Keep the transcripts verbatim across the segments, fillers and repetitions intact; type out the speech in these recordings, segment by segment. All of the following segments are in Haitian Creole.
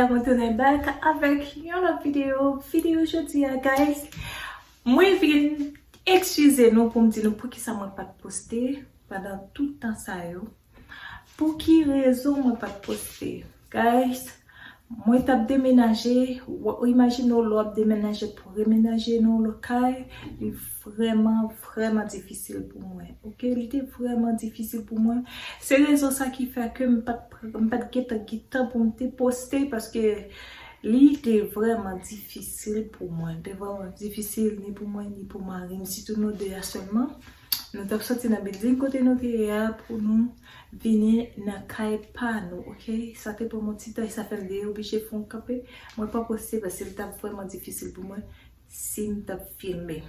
Mwen tounen back avèk yon lòt videyo. Videyo jodi a, guys, mwen vin eskize nou pou m di nou poukisa mwen pa t poste pandan tout tan sa yo. Pou ki rezon mwen pa t poste? Guys, mwen t ap demenaje. Ou imajine w lè w ap demenaje pou remenaje nan yon lòt kay, li vrèman, vrèman difisil pou mwen. Oke, li te vrèman difisil pou mwen. Se rezon sa ki fè ke m pa t pran, m pa t gentan gen tan pou m te poste, paske li te vrèman difisil pou mwen. Te vrèman difisil ni pou mwen, ni pou mari m, sitou nou de a sèlman. Nou t ap soti nan bilding kote nou te ye a pou nou vini nan kay pa nou, oke? Sa te pran m yon ti tan, e sa fè m te oblije fè yon kanpe. Mwen pa poste paske li t ap vrèman difisil pou mwen si m t ap filme.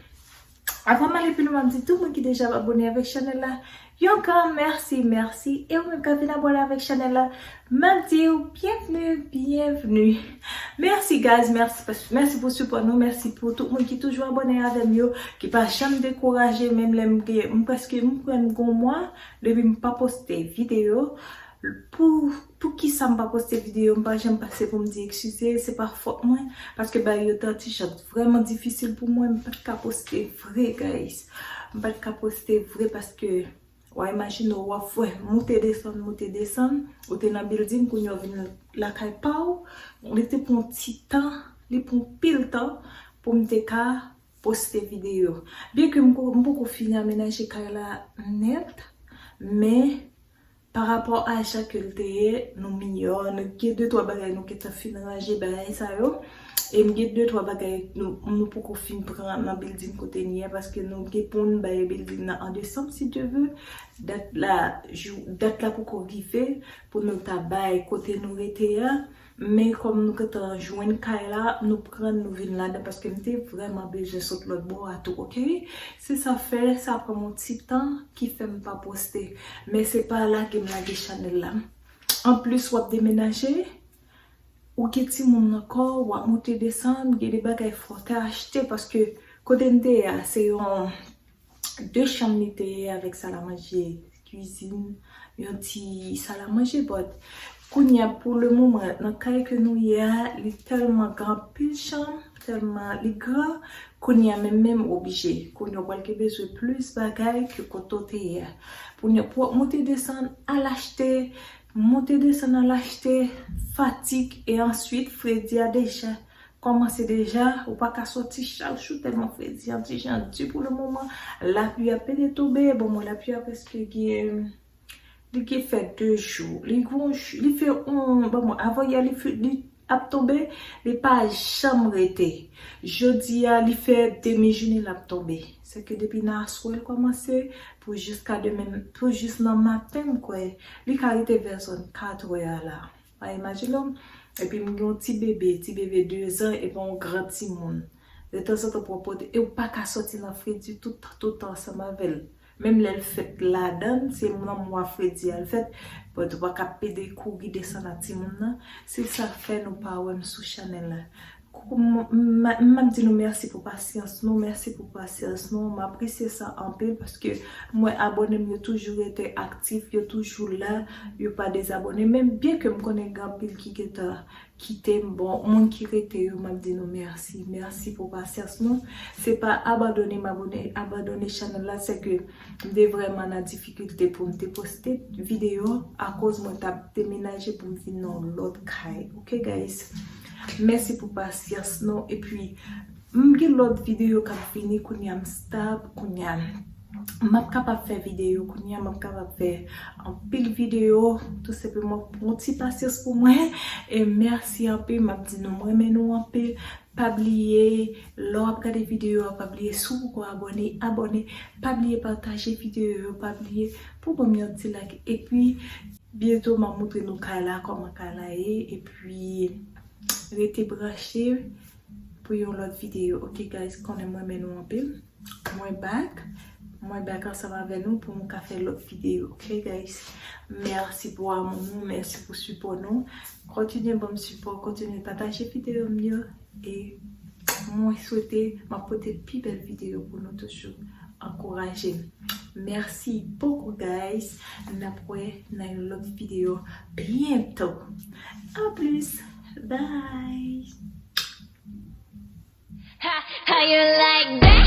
Avan m ale pi lwen, m ap di tout moun ki deja abòne avèk chanèl la, yon gran mèsi, mèsi. E ou menm k ap vin abòne avèk chanèl la, m ap di w byenvni, byenvni. Mèsi, guys, mèsi, mèsi pou sipò nou, mèsi pou tout moun ki toujou abòne avè m yo, ki pa janm dekouraje, menm lè m gen, m prèske, m kwè m gen yon mwa depi m pa poste videyo. Pou, pou ki sa m pa poste videyo, m pa janm pase pou m di eskize, se pa fòt mwen, paske bagay yo te yon ti jan vrèman difisil pou mwen, m pa t ka poste vre, guys. M pa t ka poste vre paske, w a imajine w, w ap fè moute desann, moute desann, ou te nan bilding, kounye a w vin lakay pa w, li te pran ti tan, li pran pil tan pou m te ka poste videyo. Byenke m ko-, m poko fin amenaje kay la nèt, men pa rapò a jan ke l te ye, nou miyò, nou gen de twa bagay nou gentan fin ranje bagay sa yo. E m gen de twa bagay nou, nou poko fin pran nan bilding kote n ye a, paske nou gen pou n bay bilding nan an desanm, si Dye vle. Dat la, jou, dat la poko rive pou nou ta bay kote nou rete a. Men kòm nou gentan jwenn kay la, nou pran, nou vin ladan, paske m te vrèman bezwen sot lòt bò a tou, oke? Se sa fè, sa pran m yon ti tan ki fè m pa poste. Men se pa lage m lage chanèl la. Anplis, w ap demenaje, ou gen timoun nan kò w, w ap moute desann, gen de bagay fò w te achte, paske kote n te ye a, se yon de chanm li te ye avèk sal a manje, kwizin, yon ti sal a manje, but kounye a, pou le moman, nan kay ke nou ye a, li tèlman gen anpil chanm, tèlman li gran, kounye a menm, menm oblije. Kounye a, w pral gen bezwen plis bagay ke kote w te ye a. Kounye a, pou w ap moute desann, al achte, moute desann, al achte, fatig, e answit, fredi a deja kòmanse deja, ou pa ka soti chak jou tèlman fredi an ti jan di pou le moman. Lapli a pede tonbe, bon, mwen lapli a prèske gen, li gen fè de jou. Li gon jou, li fè yon, bon, mwen, avan yè, li fè, li ap tonbe, li pa janm rete. Jodi a, li fè demi jounen l ap tonbe. Se ke depi nan aswè l kòmanse, pou jiska demen, pou jis nan maten, m kwè, li ka rete vè zòn kat è a la. Pa imajine w. Epi m gen yon ti bebe, ti bebe de zan, epi yon gran timoun. De tanzantan pou w pote, e w pa ka soti nan fredi toutan, toutan ansanm avè l. Menm lè l fèt ladan l, se nan mwa fredi a l fèt, but ou pa ka pede kouri desann ak timoun nan. Se sa k fè nou pa wè m sou chanèl la. Koukou, m, m, m ap di nou mèsi pou pasyans nou, mèsi pou pasyans nou. M apresye sa anpil paske m wè abòne m yo toujou rete aktif, yo toujou la, yo pa dezabòne. Men byenke m konnen gen anpil ki gentan kite m, bon, moun ki rete yo, m ap di nou mèsi. Mèsi pou pasyans nou. Se pa abandone m abone, abandone chanèl la, se ke m te vrèman nan difikilte pou m te poste videyo akoz mwen t ap demenaje pou m vin nan yon lòt kay. Oke, guys? Mèsi pou pasyans nou. Epi, m gen lòt videyo k ap vini, kounye a m stab, kounye a m ap kapab fè videyo, kounye a m ap kapab fè anpil videyo, tou senpleman pran ti pasyans pou mwen. E mèsi anpil, m ap di nou, m renmen nou anpil. Pa bliye, lè w ap gade videyo a, pa bliye, si w poko abòne, abòne. Pa bliye pataje videyo yo, pa bliye pou ban m yon ti like. Epi, byento, m ap montre nou kay la, kòman kay la ye. Epi, rete branche pou yon lòt videyo. Oke, guys, konnen m renmen nou anpil. Mwen back. Mwen back ansanm avè nou pou nou ka fè lòt videyo. Oke, guys? Mèsi pou amou nou, mèsi pou sipò nou. Kontinye ban m sipò, kontinye pataje videyo m yo. E mwen swete m ap pote pi bèl videyo pou nou toujou. Ankouraje m. Mèsi bokou, guys. N ap wè nan yon lòt videyo byento. A plis. Bye. How, how you like that?